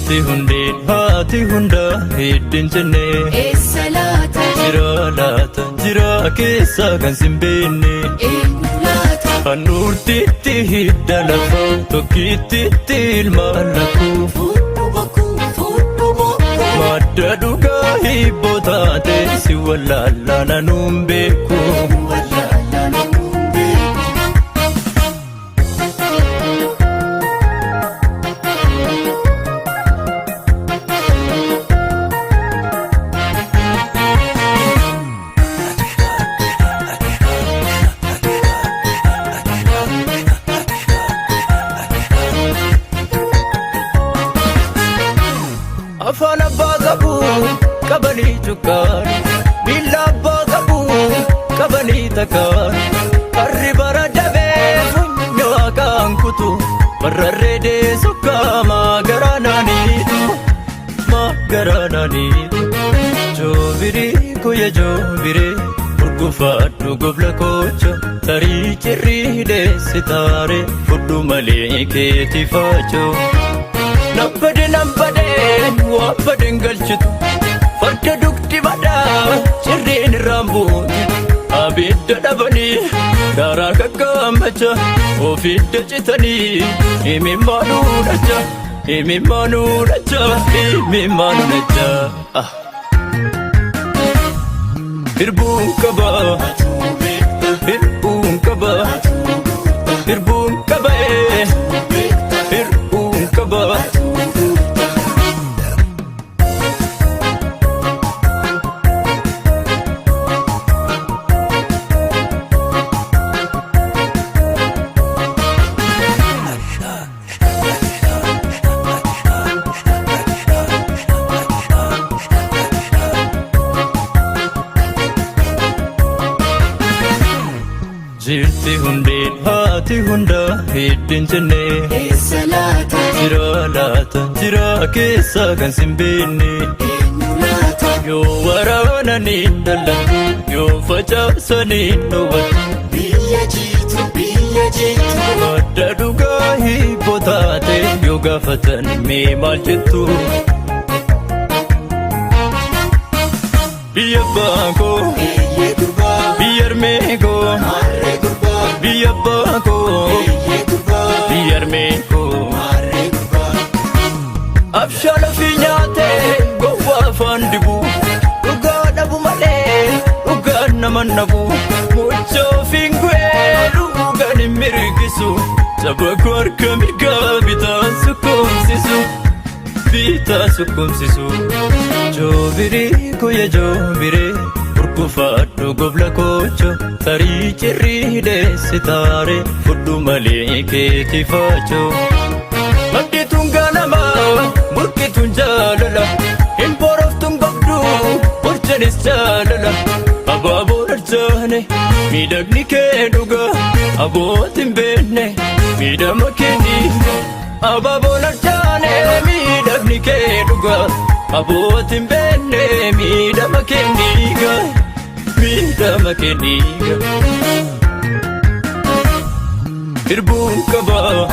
Jirti hundeen haati hundaa heddin jenne. Eessa laata? Jira laata jira keessa kan sin beenne. Eenyu laata? Handhuurtitti hidda lafa tokkittitti ilma lakkuu. Fudhu bokkuu fudhu bokkuu. Madda dhugaa hibboo taate si wallaalaa nanuun beeku. Wallaalaa namuun beeku. Afaan abbaa qabu qabanii cukkaara miila abbaa qabu qabanii takkaara harri bara dabee funyoo akkaan kutu barrarree deessu kaamaa garaa naaniitu maa garaa naaniitu joobirii kuyya joobiree urgufaadhu gobla koocho tarii cirrii deessi taare fudhu malee keetii faachoo. Nambade nambade waa baden galchitu farda dugdi badaa cirreen irraan buuti abidda dhabanii garaa kakkaammacha ofidda citanii imimmaanuu dhacha imimmaanuu dhacha imimmaanuu dhacha. Ah. Hirbuun qaba hirbuun qaba hirbuun qaba ee hirbuun qaba. Jirti hundeen haati hundaa heddin jenne. Eessa laata? Jira laata jira keessa kan sin beenne. Eenyu laata? Yoo waraananii dallan yoo facaasanii dhowwatu. Biyya jiitu biyya jiitu. Madda dhugaa hibboo taate yoo gaafatan mee maal jettu? Biyya abbaa koo Eeyyee gurbaa. biyya harmee koo Maarree gurbaa. biyya abbaa koo Eeyyee gurbaa. biyya harmee koo. Maarree gurbaa. Abshaala fi nyaatee gowwaa afaan dibu dhugaa dhabu malee dhugaan nama nabu mucha ofiin gu'ee dhugaan hin mirgisu saba koo harka mirgaa bitaa sukkumsisu bitaa sukkumsisu joobirii kuyya joobiree urgufaadhu gobla koocho tarii cirrii deessi taare fudhu malee keetii faachoo. Maddituun ganama burqituun jaalala hin boroftuun gobduu borchanis jaalala abaaboon arjaane miidhagni kee dhuga abootiin beenne miidhama kee dhiiga abaaboon arjaane miidhagni kee dhuga abootiin beenne miidhama kee dhiiga miidhama kee dhiiga. Hirbuun qabaa.